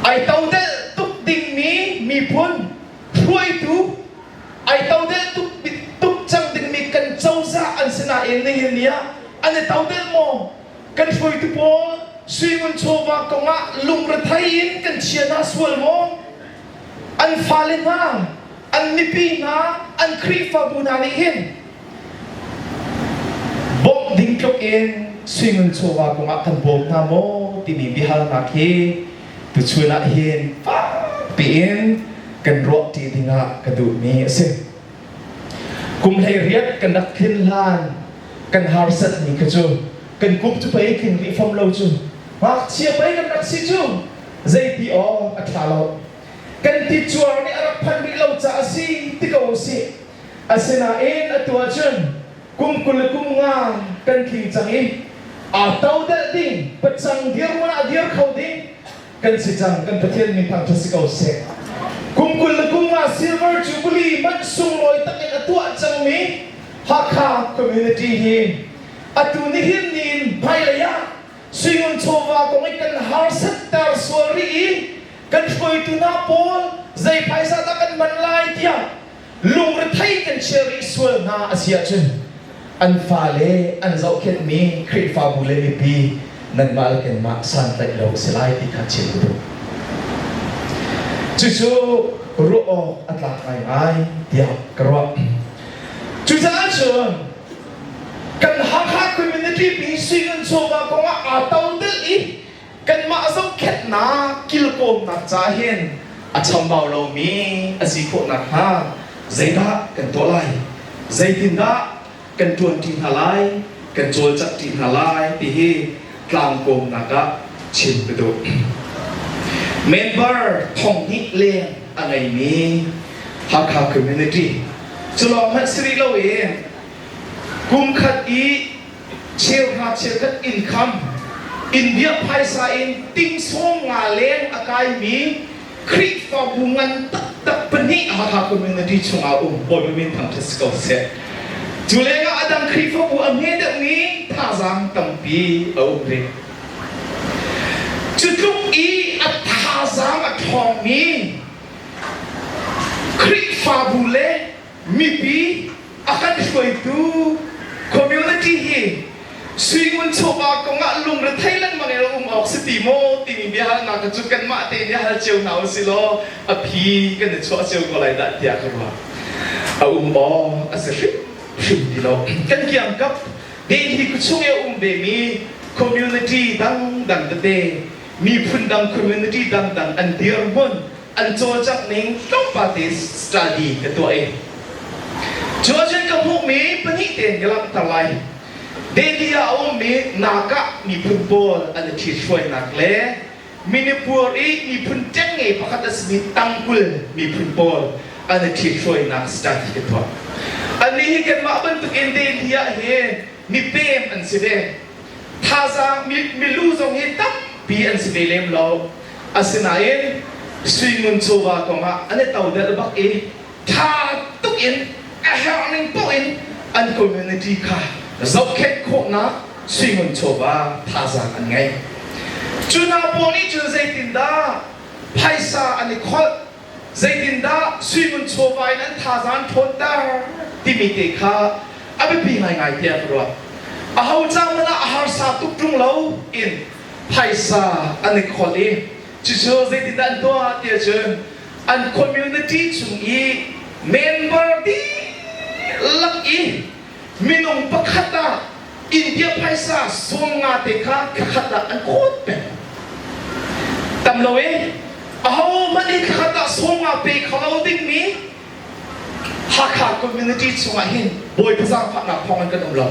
Ai todelh tuk dingmi miphun hruaitu ai todelh tuk, tuk cang dingmi kan cozah an si nain nihin ni ah an i todelh maw? Kan hruaitu pawl suingun chawva kong ah lungrethei in kan chia hna sual maw? An fale hna, an mipi hna, an Khrihfabu hna nih hin bawmh ding tluk in suingun chawva kongah kan bawm hna maw timi biahalnak hi tuchun ah hin fakpi in kan ruah ṭi dingah ka duhmi a si. Kum 18 kan rak tlin hlan kan harsatmi kha cu kan kum cu pei tling rih fom lo cu ngakchia pei kan rak si cu zeiti awk a ṭha lo. Kan ticuar nih a rak phanh rih lo caah a si ti ko usih. Asinain atu ahcun kum 20 le kum nga kan tling cang i aa todelh ding, pacang dirhmun ah dir kho ding kan si cang. Kan Pathian min thangṭhat si ko seh. Kum 20 le kum nga Silver Jubilee man sunglawi takin a tuah cangmi Hakha community hi atu nihin ni in hmailei ah suingun chawva kong i kan harsatter sual rih i kan hruaitu hna pawl zei phaisa dah kan hman lai tiah lungrethei kan chia rih sual hna a si ahcun an fale an zohkhenhmi Khrihfabu le mipi nanmah le kanmah santlaih lo a si lai ti kha chim ka duh. Cucu ruah awk a tlak ngaingai tiah ka ruah. Cucaah cun kan Hakha community pi sui chawva kongah aa todelh i kanmah zohkhenhnak kilkawmnak ca hin a chambau lomi a si khawh nakhnga zeidah kan tuah lai? Zeitindah kan ṭuanṭi hna lai, kan cawlcangh ṭi hna lai ti hi tlangkawmnak ah chim ka duh. Member 2000 leng a ngeimi Hakha community cu lawng hmanh si rih loin kum khat i cheuhra cheukhat income India phaisa in ting 50 leng a kaimi Khrihfabu ngan taktak pahnih Hakha community chungah um Bawipa min thangṭhat si ko seh. Cu lengah a dang Khrihfabu a hme deuhmi thazaang tampi a um rih. Cu tluk i a thazaang a ṭhawngmi Khrihfabu le mipi a kan hruaitu community hi suingun chawva kongah lungrethei lengmang in um awk si ti maw timi biahalnak cu kanmah te nih hal cio hna usih law a phi kan i chuah cio ko lai dah tiah ka ruah. A um awk a si hrimhrim ti lo. Kan kiangkap Delhi khuachung i a um vemi community dangdang tete miphun dang community dangdang an dirhmun an cawlcangh ning tlawmpal te study ka tuah i cu ahcun ka hmuhmi pahnih tein ka langhter lai. Delhi ah a ummi Naga miphun pawl an i ṭhithruainak le Manipur i miphun ṭengnge pakhat a simi Tangkul miphun pawl an i ṭhithruainak study ka tuah. Annih hi kanmah bantukin Delhi ah hin mipem an si ve. Thazaang milu zong hi tampi an si ve lem lo. Asinain suingun chawva kongah an i todelh bak i ṭha tuk in a herh ning paoh in an community kha zohkhenh khawhnak suingun chawva thazaang an ngei. Cu hna pawl nih cun zeitindah phaisa an i kholh, zeitindah suingun chawva in an thazaang ṭhawnter timi te kha a biapi ngaingai tiah ka ruah. Aho ca hmanh ah a harsa tuk ṭung lo in phaisa an i kholh i cucu zeitindah an tuah ti ahcun an community chung i member dihlak i minung pakhat ah India phaisa 50 te kha thlakhat ah an khawt peng. Tam lo e, ahohmanh hi thlakhat ah 50 pe kho lo dingmi Hakha community chungah hin Bawipa zaangfahnak thawng in kan um lo.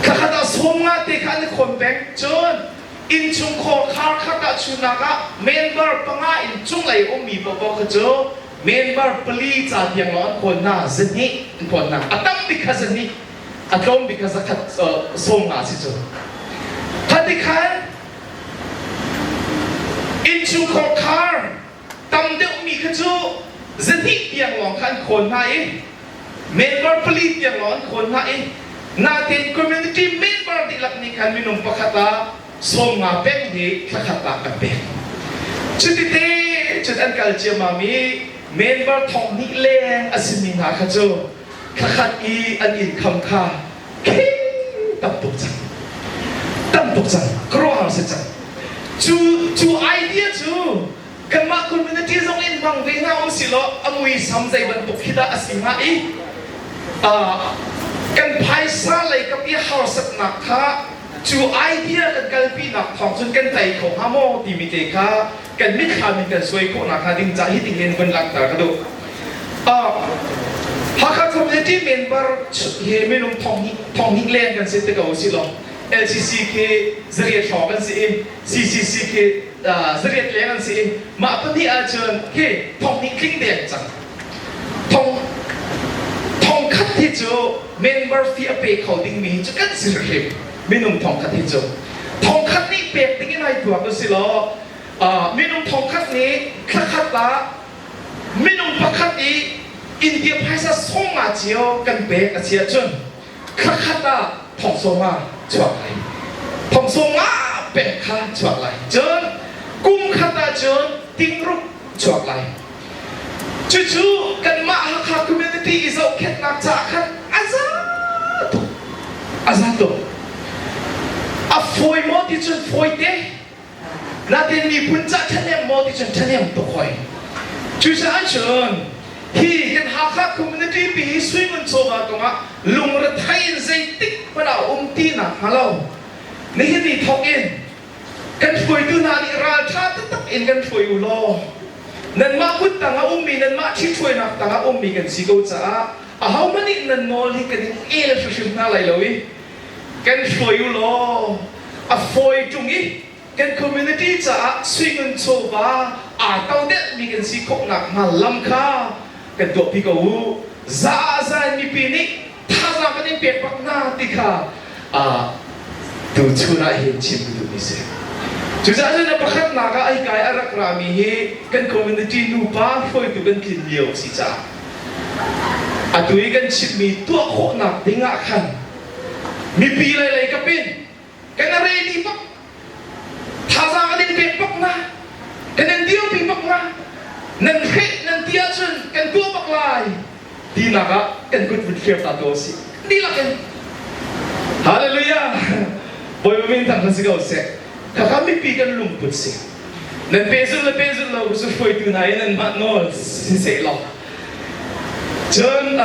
Thlakhat ah 50 te kha an i khawn peng. Cun innchungkhar khar khat ah chunak ah member panga in cunglei ummi paohpaoh kha cu member pali ca tiang lawng an khawn hna, 200 an khawn hna. A tam bik kha 200, a tlawm bik kha 100 50 si cu. Khati khan innchungkhar khar tam deuhmi kha cu 200 tiang lawng kha an khawn hna i member pali tiang lawng an khawn hna i natein community member dihlak nih khan minung pakhat ah 50 peng hi thlakhat ah an pek. Cutite cun an kal ciammam i member 2000 leng a simi hna kha cu thlakhat i an income kha khi tam tuk cang. Tam tuk cang. Khuaruahhar si cang. Cu cu idea cu kanmah community zong in hmang ve hna u silaw a muisam zei bantuk khi dah a si hnga i kan phaisa lei kap i harsatnak kha cu idea kan kalpinak thawng cun kan tei kho hnga maw timi te kha kan mitthlam in kan suai khawh nakhnga ding ca hi tingin vun langhter ka duh. Hakha community member hi minung 2000 leng kan si te ko si law LCC khi 800 hrawng kan si i CCC khi 800 leng an si i mah pahnih ahcun khi 2000 tling deng cang. Thong 1000 hi cu member fee a pe kho dingmi hi cu kan si hrim minung 1000 hi cu 1000 nih pek ding in ai tuak u si law minung 1000 nih thlakhat ah minung pakhat i India phaisa 50 cio kan pek a si ahcun thlakhat ah 50,000 chuak lai. 50,000 pek kha chuak lai. Cun kum khat ahcun 60,000 chuak lai. Cucu kanmah Hakha community i zohkhenhnak caah khan a za tuk. A za tuk. A fawi maw ti cun fawi te. Natin miphun ca ṭhahnem maw ti cun ṭhahnem tuk hoi. Cucaah cun hi kan Hakha community pi hi suingun chawva kongah lungrethei in zeitik hmanh ah a um ti nak hnga lo. Nihin ni thawk in kan hruaitu hna nih ralṭha taktak in kan hruai u law nanmah kut tang a ummi nanmah ṭhithruainak tang a ummi kan si ko caah ahohmanh nih nan nawl hi kan in el hrimhrim hna lai lo i kan hruai u law a fawi ṭung i kan community caah suingun chawva aa todelhmi kan si khawh nakhnga lam kha kan tuahpi ko u. Za ah za in mipi nih thazaang kan in pek bak hna ti kha tuchun ah hin chim ka duhmi si. Cucaah cun a pakhatnak ah ai kai a rak rami hi kan community nupa hruaitu kan tlin lio a si caah atu i kan chimmi tuah khawhnak ding ah khan mipi lei lei kapin kan ready bak thazaang kan in pek bak na kan in dirpi bak na nan hreh nan ti ahcun kan tuah bak lai tinak ah kan kut vun thlir ta tu si dihlak in. Hallelujah! Bawipa min thang si ko seh. Khakha mipi kan lungput si. Nan pehzulh le pehzulh lo cu hruaitu hna in nan mah nawl si seh law. Cun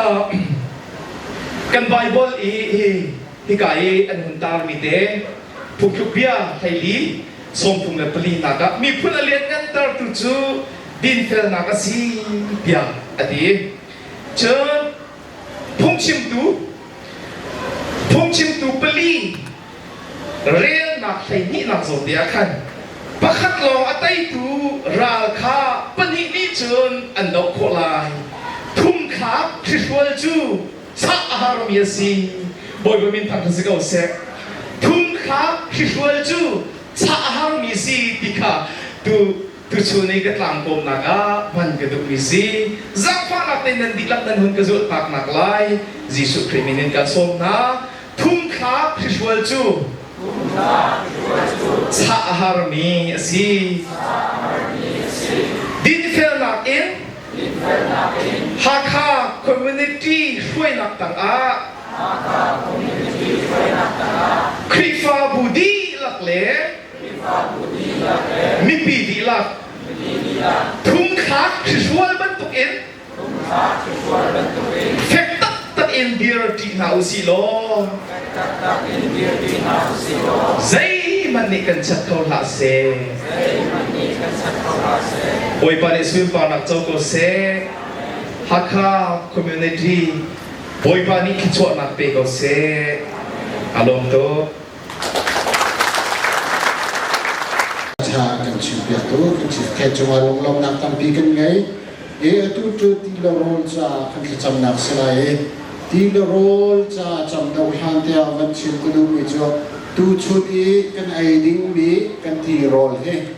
kan Bible i hi hika i an hun tarmi te phungthluk bia 14 34 nak ah miphun a lianngantertu cu dinfelnak a si tiah a ti. Cun phungchimtu phungchimtu pali relnak 12nak zawn te ah khan pakhat lawng a teitu ral kha pahnih nih cun an doh khawh lai. Thumthlak hrihrual cu chah a harmi a si. Bawipa min thang si ko seh. Thumthlak hrihrual cu chah a harmi si ti kha tu tuchun i ka tlangkawmnak ah hman ka duhmi si. Zaangfahnak tein nan dihlak nan hun ka zulhtaknak lai Jesuh Khrih min in kan sawm hna. Thumthlak hrihrual cu chah a harmi a si. Dinfelnak in Hakha Community hruainak tangah Khrihfabu dihlak le mipi dihlak thumthlak hrihrual bantukin fek taktak in dir ṭi hna u sih law zeihmanh nih kan chat kho hlah seh. Bawipa nih sunparnak co ko seh. Hakha community Bawipa nih thluachuahnak pe ko seh. A lawm tuk. Tha kan chimpiak tu kan chief khe cungah lunglawmnak tampi kan ngei. E atu cu ti le rawl ca kan thlacamnak si lai i ti le rawl ca cam do hlan te ah van chim ka duhmi cu tuchun i kan ei dingmi kan ti rawl hi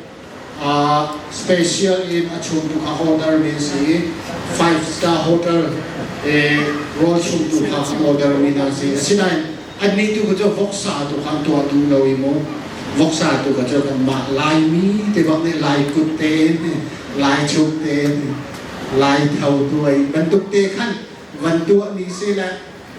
special in a chumtu kha order mi si i five star hotel e rawl chumtu kha order mi hna si. Asinain annih tu kha cu voksa tu kha an tuah duh lo i mu voksa tu kha cu kanmah Laimi te bang nih Lai kut tein Lai chuk tein Lai tho tu ei bantuk te khan van tuah mi si le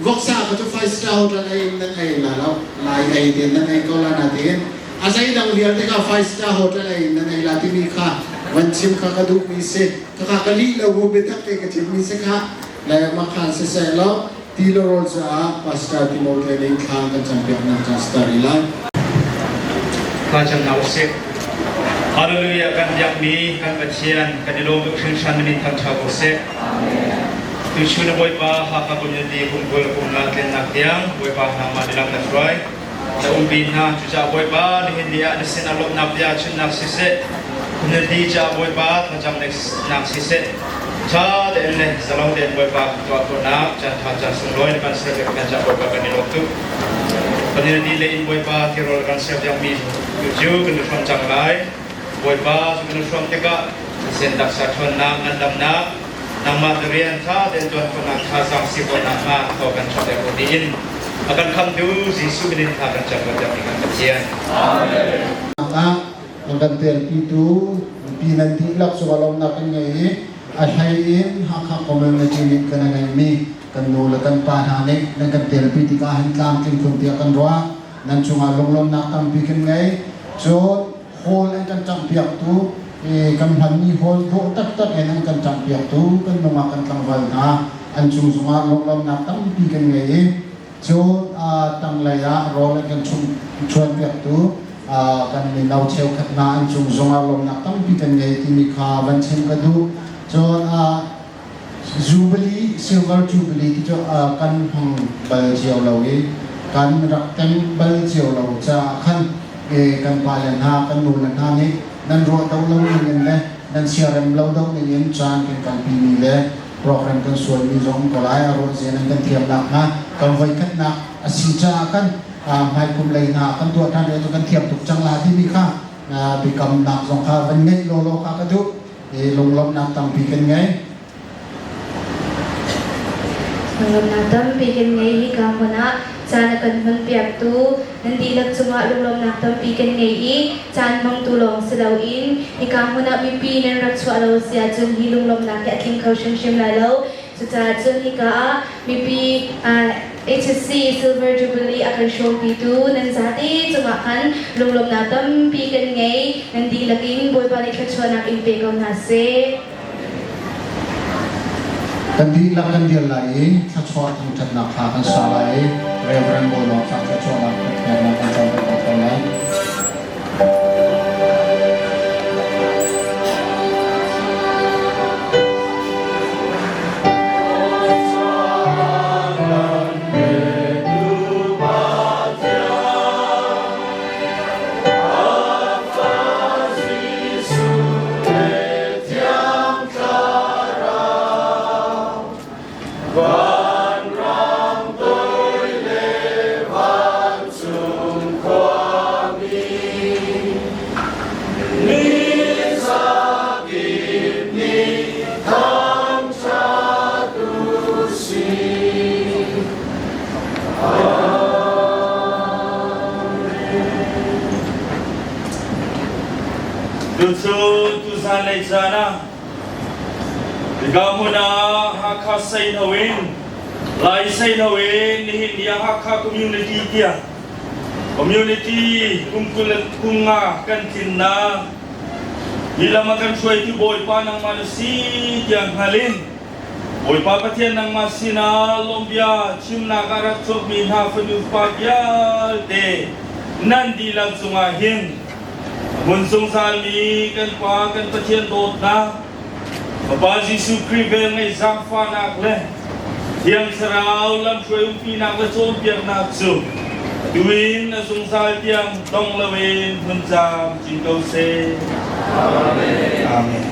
voksa kha cu five star hotel ei in nan ei la lo, Lai ei te nan ei ko la na tiin a zeidang vialte kha five star hotel ei in nan ei la timi kha van chim kha ka duh mi si. Kha ka lih lo bu biatak te ka chim mi si kha le makhan siseh law ti le rawl caah Pastor Timote nih thla kan campiaknak ca story lai. Thla cam hna usih. Hallelujah. Kan biakmi kan Pathian kan i lawm tuk hringhran na min thangṭha ko seh. Tuchun na Bawipa Hakha community kumkul kumla tlennak tiang Bawipa nangmah nih lam na hruai. Na umpi hna. Cucaah Bawipa nihin ni ah na sin ah lawmhnak bia chimnak siseh, community caah Bawipa thlacamnak siseh, Ṭha tein le zalong tein Bawipa tuah khawhnak caanṭha caan sunglawi na kan serpiak kan caah Bawipa kan i lawm tuk. Community lei in Bawipa tirawl kan serpiakmi cu kan i hrawm cang lai. Bawipa cu kan i hrawm tikah thisen taksa ṭhawnnak, ngandamnak, nangmah na rian ṭha tein ṭuan khawhnak thazaang si khawhnak hnga thaw kan chuahter ko tiin a kan khamtu Jesuh min in thla kan cam kan kan Pathian. Amen. An kan telpitu mipi nan dihlak cungah lawmhnak kan ngei i a hlei in Hakha community nih kan ngeihmi kan nu le kan pa hna nih nan kan telpi tikah hin tlamtling khun tiah kan ruah. Nan cungah lunglawmhnak tampi kan ngei. Cun Hall an kan ṭamhpiaktu kan hmanmi hall dawh taktak in an kan ṭamhpiaktu kan nungak kan tlangval hna an cung zongah lunglawmhnak tampi kan ngei i cun tanglei ah rawl an kan chuanpiaktu kan mino cheukhat hna an cung zongah lawmnak tampi kan ngei timi kha van chim ka duh. Cun Jubilee, Silver Jubilee ti cu kan hmang bal cio lo i kan rak tem bal cio lo caah khan kan pale hna, kan nule hna nih nan ruah do lo ning in le nan siarem lo do ning in caan kan kalpimi le program kan sualmi zong ko lai a ruah zia nan kan thiam nakhnga kan voikhatnak a si caah khan hmaikum lei hna kan tuah ṭhan cu kan thiam tuk cang la timi kha biakamnak zong kha van ngeih lawlaw kha ka duh. I lunglawmhnak tampi kan ngei. Lunglawmhnak tampi kan ngei. Hika hmun ah caan a kan hmanpiaktu nan dihlak cungah lunglawmhnak tampi kan ngei i caan hmangtu lawng si loin hika hmun ah mipi nan rak chuah lo si ahcun hi lunglawmhnak hi a tling kho hrimhrim lai lo. Cucaah cun hika ah mipi HSC Silver Jubilee a kan hrawmpitu nan zate cungah khan lunglawmhnak tampi kan ngei. Nan dihlak in Bawipa nih thluachuahnak in pe ko hna seh. Kan dihlak kan dir lai i thluachuah thangṭhatnak hla kan sa lai i Reverend Bawi Lawng Sang thluachuahnak peknak kan co ko ko lai. Tuchun tuzan lei caan ah Hika hmun ah Hakha Seino in Lai Seino in nihin ni ah Hakha Community tiah Community kum 20 kum nga kan tlinnak hi lam a kan hruaitu Bawipa nangmah na si tiah hngal in Bawipa Pathian nangmah sinah lawmbia chimnak ah rak chuakmi hna fanu fapa vialte nan dihlak cungah hin hmun zungzalmi kan Pa kan Pathian dawtnak Fapa Jesuh Khrih vel ngeih zaangfahnak le Thiang Thlarau lamhruai umpinak le cawnpiaknak cu tuin a zungzal tiang dong loin hmun camcin ko seh. Amen. Amen.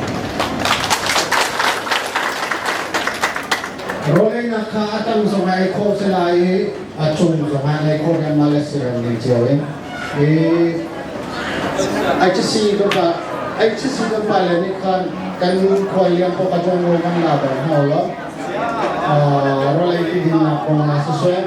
Rawleinak kha a tang zong ah ei khawh si lai i a cung zong ah ei khawh rianmah le siram ning cio in i HC kan pa HC kan pa le nih khan kan khua liang ko ka jong ro kan la bal hna lo rawlei ti dinnak kong ah siseh.